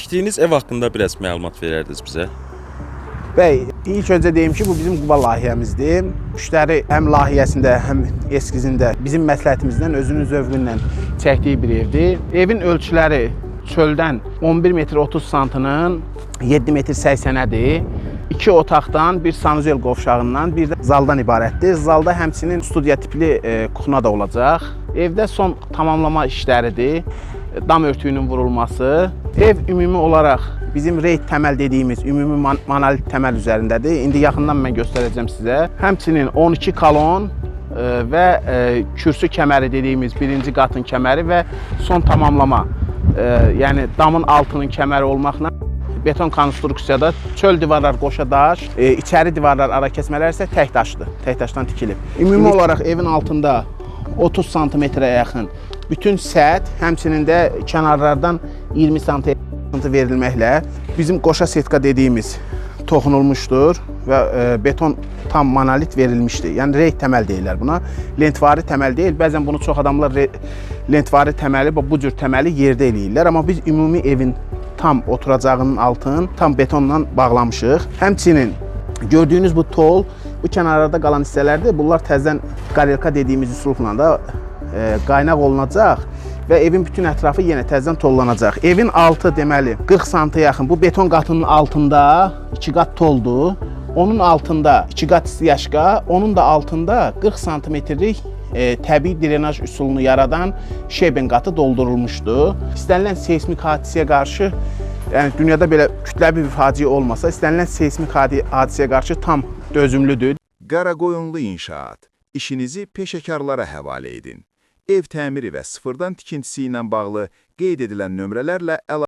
Tikdiyiniz ev haqqında biraz məlumat verərdiniz bizə? Bəy, ilk öncə deyim ki, bu bizim Quba layihəmizdir. Müştəri həm layihəsində, həm eskizində bizim məsləhətimizdən, özünün zövqü ilə çəkdiyi bir evdir. Evin ölçüləri çöldən 11 metr 30 santının 7 metr 80-ədir. İki otaqdan, bir sanuzel qovşağından, bir də zaldan ibarətdir. Zalda həmçinin studiya tipli kuxna da olacaq. Evdə son tamamlama işləridir. Dam örtüyünün vurulması. Ev ümumi olaraq bizim reyd təməl dediyimiz ümumi monolit təməl üzərindədir. İndi yaxından mən göstərəcəm sizə. Həmçinin 12 kolon və kürsü kəməri dediyimiz birinci qatın kəməri və son tamamlama, yəni damın altının kəməri olmaqla beton konstruksiyada çöl divarlar qoşa daş, içəri divarlar ara kəsmələr isə tək daşdır. Tək daşdan tikilib. Ümumi olaraq evin altında 30 santimetrə yaxın bütün səth, həmçinin də kənarlardan 20 sm verilməklə bizim qoşa setka dediyimiz toxunulmuşdur və beton tam monolit verilmişdir. Yəni reyd təməl deyirlər buna. Lentvari təməl deyil. Bəzən bunu çox adamlar lentvari təməli, bu cür təməli yerdə eləyirlər, amma biz ümumi evin tam oturacağının altını tam betonla bağlamışıq. Həmçinin gördüyünüz bu tol, bu kənarlarda qalan hissələrdir. Bunlar təzədən qarelka dediyimiz üslubla da qaynaq olunacaq və evin bütün ətrafı yenə təzədən tollanacaq. Evin altı deməli 40 santə yaxın bu beton qatının altında 2 qat toldur. Onun altında 2 qat istiyaşqa, onun da altında 40 santimetrlik təbii drenaj üsulunu yaradan şeben qatı doldurulmuşdu. İstənilən seysmik hadisəyə qarşı, yəni dünyada belə kütləvi bir faciə olmasa, istənilən seysmik hadisəyə qarşı tam dözümlüdür. Qaraqoyunlu İnşaat. İşinizi peşəkarlara həvalə edin. Ev təmiri və sıfırdan tikintisi ilə bağlı qeyd edilən nömrələrlə əlaqə